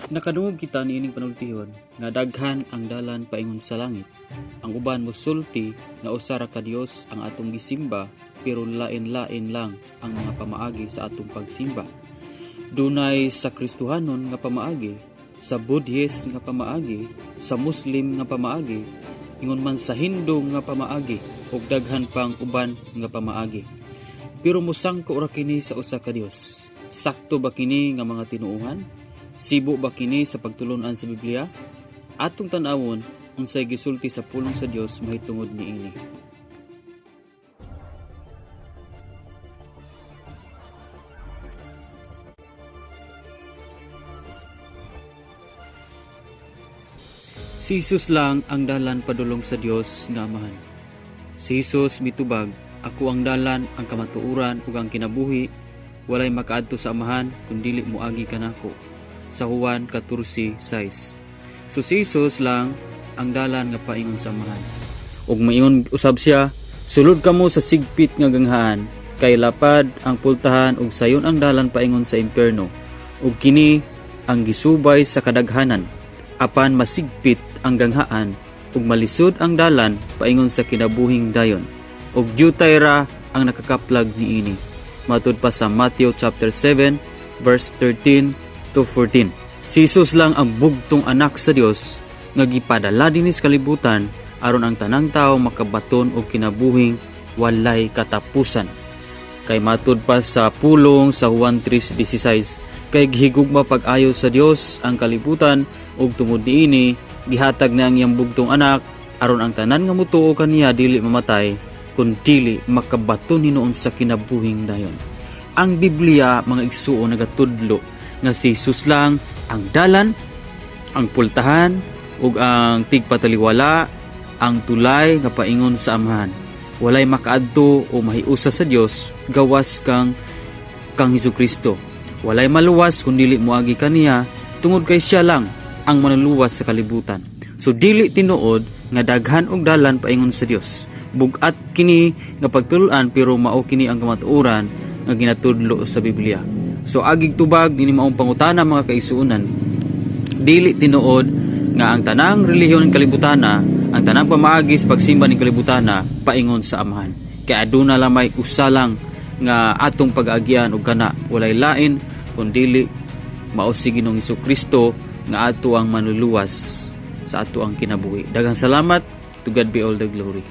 Nakadungog kita niining panultihon nga daghan ang dalan paingon sa langit. Ang uban mosulti nga usa ra ka Dios ang atong gisimba, pero lain-lain lang ang mga pamaagi sa atong pagsimba. Dunay sa Kristohanon nga pamaagi, sa Buddhist nga pamaagi, sa Muslim nga pamaagi, ingon man sa Hindu nga pamaagi, ug daghan pang uban nga pamaagi. Pero mosangko ra kini sa usa ka Dios. Sakto ba kini nga mga tinuohan? Sibo ba kini sa pagtulunan sa Biblia? Atong tan-awon unsay gisulti sa pulong sa Dios mahitungod niini. Si Jesus lang ang dalan padulong sa Dios nga Amahan. Si Jesus mitubag, "Ako ang dalan, ang kamatuoran ug ang kinabuhi, walay makaadto sa Amahan kun dili moagi kanako." Sa Juan 14:6. So si Jesus lang ang dalan nga paingon sa Amahan. Ug maingon usab siya, "Sulod kamo sa sigpit nga ganghaan, kay lapad ang pultahan ug sayon ang dalan paingon sa impierno, ug kini ang gisubay sa kadaghanan. Apan masigpit ang ganghaan ug malisod ang dalan paingon sa kinabuhing dayon, ug dyutay ra ang nakakaplag niini." Matud pa sa Matthew chapter 7 verse 13 to 14. Si Jesus lang ang bugtong anak sa Dios nga gipadala dinhi sa kalibutan aron ang tanang tawo makabaton og kinabuhing walay katapusan. Kay matud pa sa pulong sa Juan 3:16, kay gihigugma pag-ayo sa Dios ang kalibutan ug tungod niini gihatag na ang iyang bugtong anak aron ang tanan nga motuo kaniya dili mamatay kun dili makabaton hinuon sa kinabuhing dayon. Ang Biblia, mga igsuon, nagatudlo nga si Jesus lang ang dalan, ang pultahan ug ang tigpataliwala, ang tulay nga paingon sa Amahan. Walay makaadto o mahiusa sa Dios gawas kang Hesukristo. Walay maluwas kun dili moagi kaniya, tungod kay siya lang ang manuluwas sa kalibutan. So dili tinuod nga daghan og dalan paingon sa Dios. Bug-at kini nga pagtulunan, pero mao kini ang kamatuoran nga ginatudlo sa Biblia. So agig tubag nini maong pangutana, mga kaigsuonan, dili tinuod nga ang tanang relihiyon ng kalibutana, ang tanang pamaagi sa pagsimba ng kalibutana paingon sa Amahan. Kay aduna lamay usa lang nga atong pag-agian ug kana walay lain kun dili mao si Ginoong Kristo nga ato ang manluluwas sa ato ang kinabuhi. Daghang salamat. To God be all the glory.